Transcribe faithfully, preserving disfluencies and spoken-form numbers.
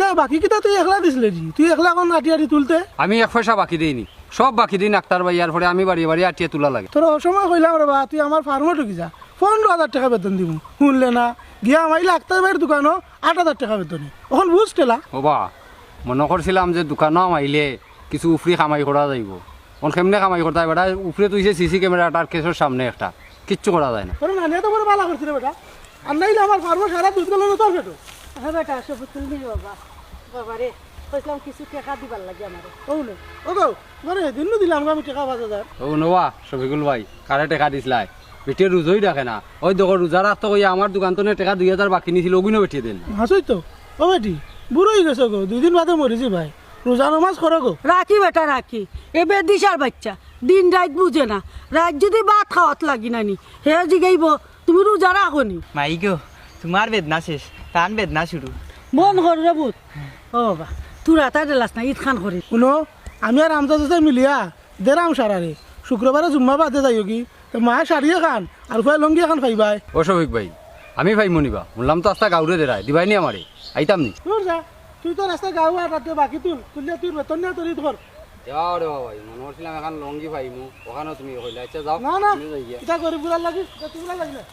এ, বাকি কিতা তুই একলা দিছলে জি? তুই একলা অখন আটি আটি তুলতে? আমি এক পয়সা বাকি দেইনি, সব বাকি দেইন আক্তার ভাইয়ার, পরে আমি বাড়িয়ে বাড়িয়ে আটিয়া তুলা লাগে। তোরে অসময় কইলাম রে বা, তুই আমার ফার্মো ঢুকি যা, পনরো হাজার টেকা বেতন দিমু। হুনলে না, গিয়া হামাইলে আক্তার ভাইর দোকানো আট হাজার টেকা বেতনে। অখন বুঝ ঠেলা। ও বা, মনো করছিলাম যে দোকানো হামাইলে কিছু উফরি কামাই করা যাইবো। অখন কেমনে কামাই করতায় বেটা? উফরে তুইছে সিসি ক্যামেরাটার কেসর সামনে একটা, কিচ্ছু করা যায় না। তোরে নানিয়ে তো বড় বালা করছে রে বেটা, আর নাইলে আমার ফার্মো সারা দুধ গেল না তোর পেটো। হ্যাঁ বেটা, সব তুলবি বাবা। বাবা রে, কইছিলাম কিছু টেকা দিবার লাগি আমারে। ও নে, ও গো, তোমারে হেদিন নু দিলাম গো আমি টেকা পাঁচ হাজার। ও নোয়া, শফিকুল ভাই, কারে টেকা দিছলায়? বেটিয়ে রোজাই রাখে না। ওই দেখো, রোজা রাখতো কইয়া আমার দোকান তনে টেকা দুই হাজার বাকি নিছিল, ওগুইনও বেটিয়ে দেন না। হাছাউ তো, ও বেটি, বুড়া অই গেছো গো, দুই দিন বাদে মরিযিবায়। রোজা নমাজ করো গো। রাখি বেটা রাখি, এ বেদিশার বাইচ্চা, দিন রাইত বুঝে না। রাইত যুদি ভাত খাওয়াত লাগি না নি, হে জিগাইবো, তুমি রোজা রাখো নি? মাই গো, তোমার বেদনা শেষ, তান বেদনা শুরু। বন্ধ কর রে পুত। ও বাবা, তুরা তা দিলাস না, ইদ খান করি। হুনো, আমি আর আমজা চাচায় মিলিয়া দেরাম সারারে। শুক্রবারে জুম্মা বাদে যাইওগি। তে মায়ে শাড়ি এখান আর ফুয়ায় লুঙ্গি এখান পাইবায়। ও শফিক ভাই, আমি পাইমু নি বা? হুনলাম তো আস্তা গাউরে দেরায়, দিবায় নি আমারে, আইতাম নি। দূর যা, তুই তো আস্তা গাউ আর রাতে বাকি তুল, তুললে তুই বেতন নিয়া তোর ইদ কর। যাও রে বাবা, মনো করছিলাম এখান লুঙ্গি পাইমু, অখানও তুমি কইলা। আচ্ছা যাও, না, না, তুমি যাই গিয়া। ইটা গরিব গুলার লাগি, ইটা তুমরার লাগি না।